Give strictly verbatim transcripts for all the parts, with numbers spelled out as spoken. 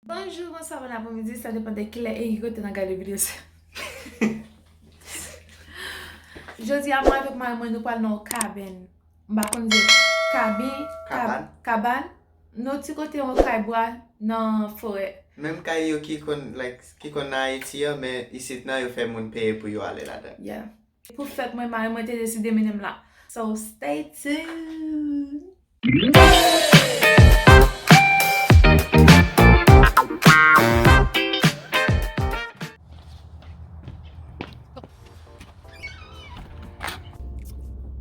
Bonjou, bonswa, bon apremidi, sa depann de kilè e ki kote n ap gade videyo sa. Jodi a, mwen avèk mari mwen, nou pral nan yon kabann. M pa konn di kabi, kab-, kabann. Kabann. Yon ti kote, yon kay bwa nan forè. Menm kay yo ki konn, like, ki konn nan Ayiti an, men isit nan yo fè moun peye pou yo ale ladan. Yeah. Pou fèt mwen, mari mwen te deside mennen m la. So, stay tuned!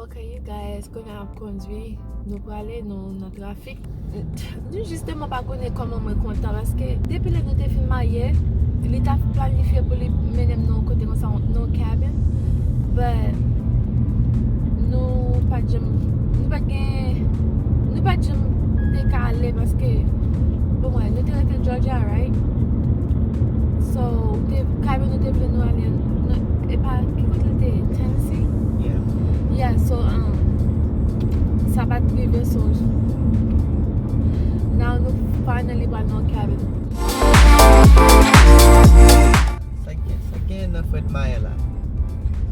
Ok, you guys, kounye a m ap kondui. Nou prale, nou nan trafik. Nou jisteman pa konnen kòman mwen kontan, paske depi lè nou te fin marye, li t ap planifye pou li mennen m nan yon kote konsa, nan yon cabin. But nou pa t janm, nou pa t gen, nou pa t janm te ka ale paske, bon, wè, nou te rete Georgia, right? So, te, cabin nou te vle nou ale nan, e pa, ki kote l te ye? Tennessee? Yeah. Yeah, so, um, sa pa t rive, so, now nou finally pral nan cabin. Sa k gen, sa k gen nan Fred Mayen la?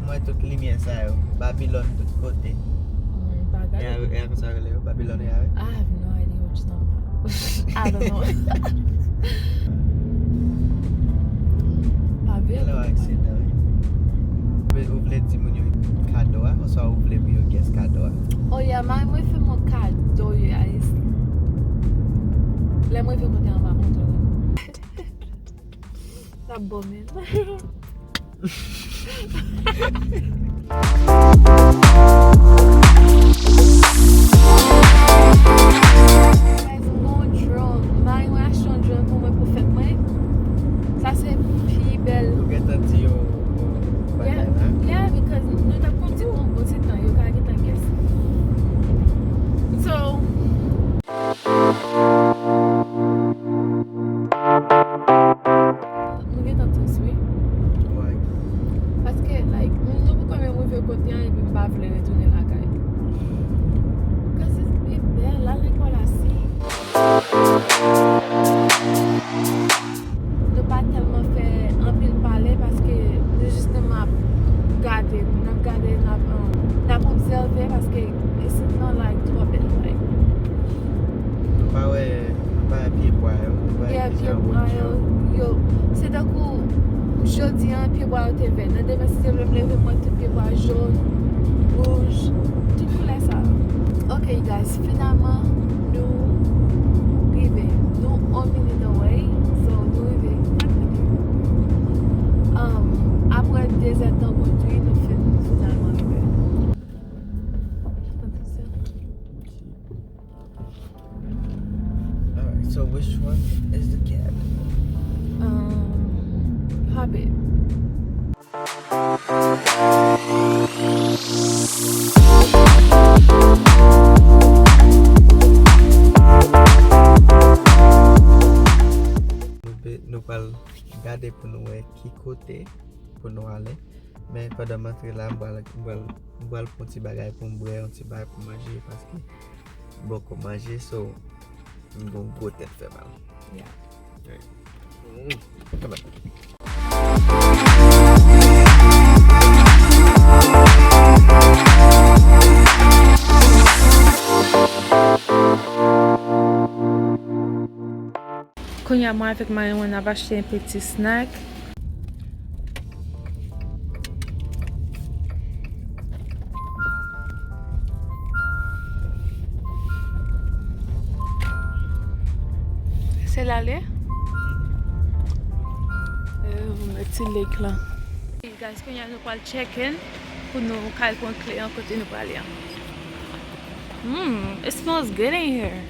M wè tout limyè sa yo. Babilòn tout kote. Mm, pa gade. E a, e a konsa yo rele yo? Babilòn e a, wi? I have no idea what you're talking about. I don't know. Pa vle. Hello, accident. Ou vle, ou vle di moun yo kado a, oswa ou vle pou yo guess kado a? Oh yeah, mari mwen fè m yon kado, you guys. Lè mwen vin kote an pa kontre. L ap bon, men. Guys, m gen yon drone. Mari mwen achte yon drone pou mwen pou fèt mwen. Sa se pi bèl. Ou gentan di yo, yo bagay la? Yeah, yeah, because nou t ap kondi pou yon bon ti tan, yo ka gentan guess. So, nou gentan tous, wi. Why? Paske, like, nou poko menm rive kote a, epi m pa vle retounen lakay. 'Cause it's, it's bad, I like what I see. Nou pa tèlman fè anpil pale paske nou jisteman ap gade, n ap gade, n ap, um, n ap obsève paske isit nan, like, twòp, like. Nou pa wè, nou pa wè pye bwa yo, nou pa wè, yeah, pye bwa yo, yo, se tankou jodi a, pye bwa yo te vè. Nan demen, si Dye vle, m leve, m wè tout pye bwa jòn, wouj, tout koulè sa. Ok, you guys, finalman, nou rive. Nou on minute away, so nou rive. Um, apre de zè tan kondui, nou fin finalman rive. Alright, so which one is the cab? Um, pop it. Nou be-, nou pral gade pou nou wè ki kote pou nou ale. Men pandan m antre la, m pral, m pral, m pral pran yon ti bagay pou m bwè, yon ti bagay pou m manje, paske m poko manje, so, m gon gwo tèt fè mal. Yeah. Right. Mm. Come on. Kounye a, mwen avèk mari mwen, n ap achte yon piti snack. Se la l ye? Euh, mwen mèt ti lake la. Guys, kounye a nou pral check in pou nou ka al pran kle an kote nou prale an. Hmm, it smells good in here.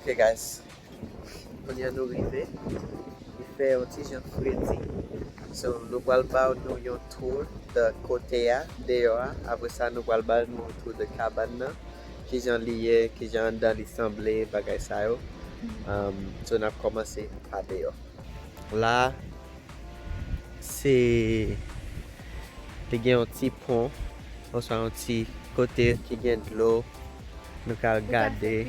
Ok guys, kounye a nou rive. Li fè yon ti jan fredi. So, nou pral ba nou yon tour de kote a, deyò a. Apre sa, nou pral ba nou yon tour de kabann nan. Kijan li ye, kijan anndan li sanble, bagay sa yo. Um, so, n ap kòmanse pa deyò. La, se, li gen yon ti pon, oswa yon ti kote ki gen dlo. Nou ka gade.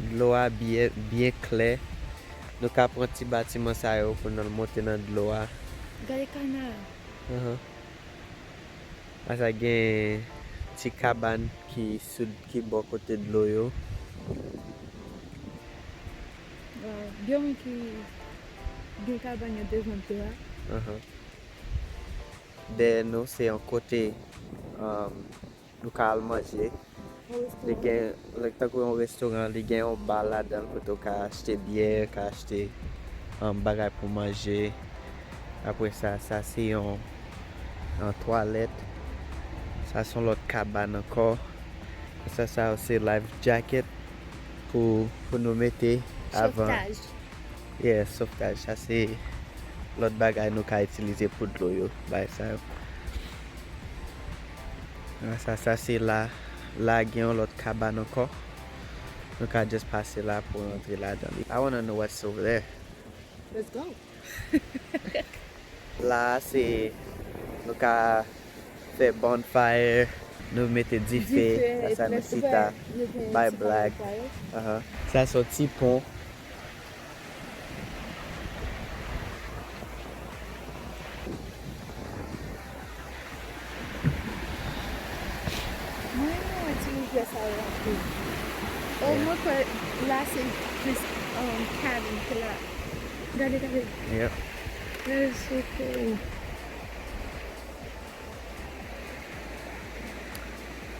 Dlo a byen, byen klè. Nou ka pran ti batiman sa yo pou nou monte nan dlo a. Gade kana. Ahan. Apre sa gen ti kabann ki sou, ki bò kote dlo yo. Waw, gen moun ki gen kabann yo devan dlo a. Ahan. Dèyè nou, se yon kote, um, nou ka al manje. Li gen, like, tankou yon restoran, li gen yon ba ladan l kote w ka achte byè, ka achte, um, bagay pou manje. Apre sa, sa se yon, yon twalèt. Sa se yon lòt kabann ankò. Sa, sa se life jacket pou, pou nou mete avan. Sovtaj. Yeah, sovtaj. Sa se lòt bagay nou ka itilize pou dlo yo, bagay sa yo. Sa, sa se la, la gen yon lòt kabann ankò. Nou ka just pase la pou rantre ladan li. I wanna know what's over there. Let's go. La, se, nou ka fè bonfire, nou mete dife, la sa nou chita, bay blag. Ahan. Sa se yon ti pon. Mwen renmen wè ti rivyè sa yo anpil. Oh, mwen kwè la se plis, um, cabin ke la. Gade, gade. Yep. Gade sou ke.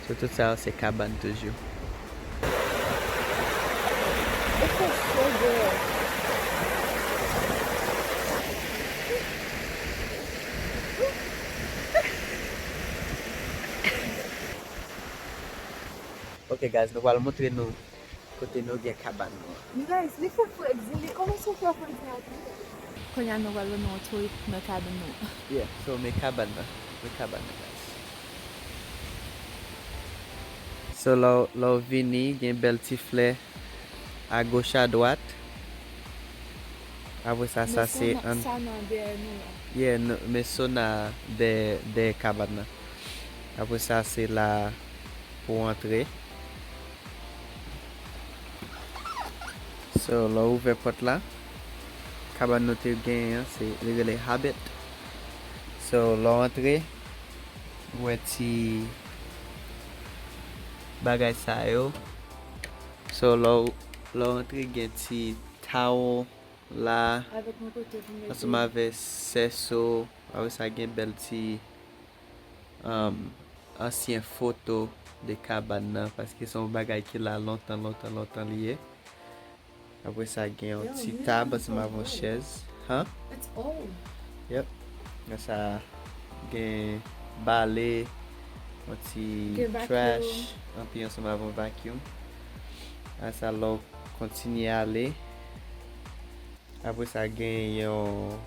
So, tout sa yo se kabann toujou. It feels so good. Ok guys, nou pral montre nou kote nou gen kabann nou an. You guys, li fè fredi, li kòmanse fè fredi ankò. Kounye a nou pral ban nou yon tour nan kabann nou an. Yeah, so men kabann nan, men kabann nan, guys. So lè w, lè w vini, gen bèl ti flè agoch adwat. Apre sa, sa se an. Sa nan dèyè nou an. Yeah, men sona dèyè, dèyè kabann nan. Apre sa, se la pou w antre. So, lè w ouvè pòt la, kabann nou te genyen an, se, li rele Hobbit. So, lè w antre, ou wè ti bagay sa yo. So, lè w, lè w antre, gen ti tawo la, ansanm avè sèso, apre sa gen bèl ti, um, ansyen foto de kabann nan, paske se yon bagay ki la lontan, lontan, lontan li ye. Apre sa, gen yon ti tab ansanm avè yon chèz. Han? Yep. Apre sa, gen bale, yon ti trash, anpi ansanm avè yon vacuum. Apre sa, lè w kontinye ale, apre sa, gen yon,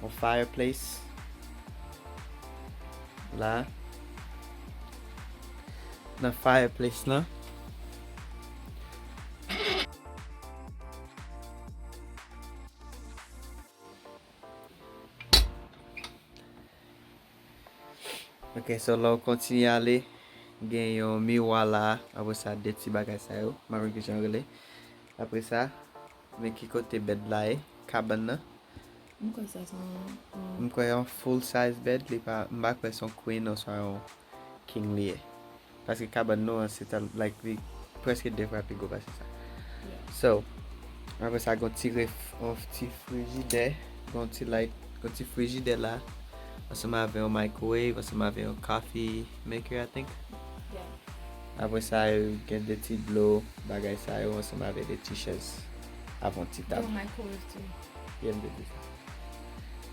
yon fireplace la. Nan fireplace lan. Ok, so lè w kontinye ale, gen yon miwa la, apre sa, de ti bagay sa yo, m pa konn kijan yo rele. Apre sa, men ki kote bèd la ye, kabann nan. M kwè sa se yon, yon M kwè yon full size bed, li pa, m pa kwè se yon queen oswa yon king li ye. Paske kabann nou an, se tèl, like, li prèske de fwa pi gwo pase sa. Yeah. So, apre sa, gon ti ref, yon ti frijidè, gon ti light, gon ti frijidè la, ansanm avè yon microwave, ansanm avè yon coffee maker, I think. Yeah. Apre sa, gen de ti dlo, bagay sa yo, ansanm avè de ti chèz, avè yon ti tab. Gen yon microwave tou. Yeah, m te di sa.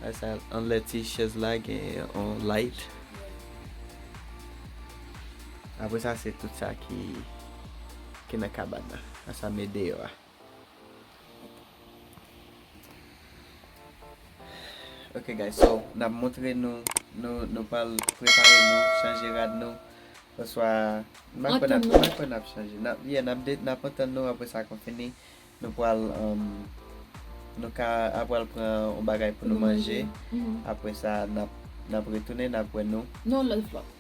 Apre sa, anlè ti chèz la, gen yon light. Yeah. Apre sa, se tout sa ki, ki nan kabann nan. Sa sa m met deyò a. Ok, guys, so, n ap montre nou, nou, nou pral prepare nou, chanje rad nou, oswa, m pa kwè n ap, Antann nou. M pa kwè n ap chanje. N ap, yeah, n ap, de- n ap antann nou, apre sa, kon fini, nou pral, um, nou ka, a pral pran yon bagay pou nou manje. Mhm. Apre sa, n ap, n ap retounen, n ap wè nou. Non, lòt vlog.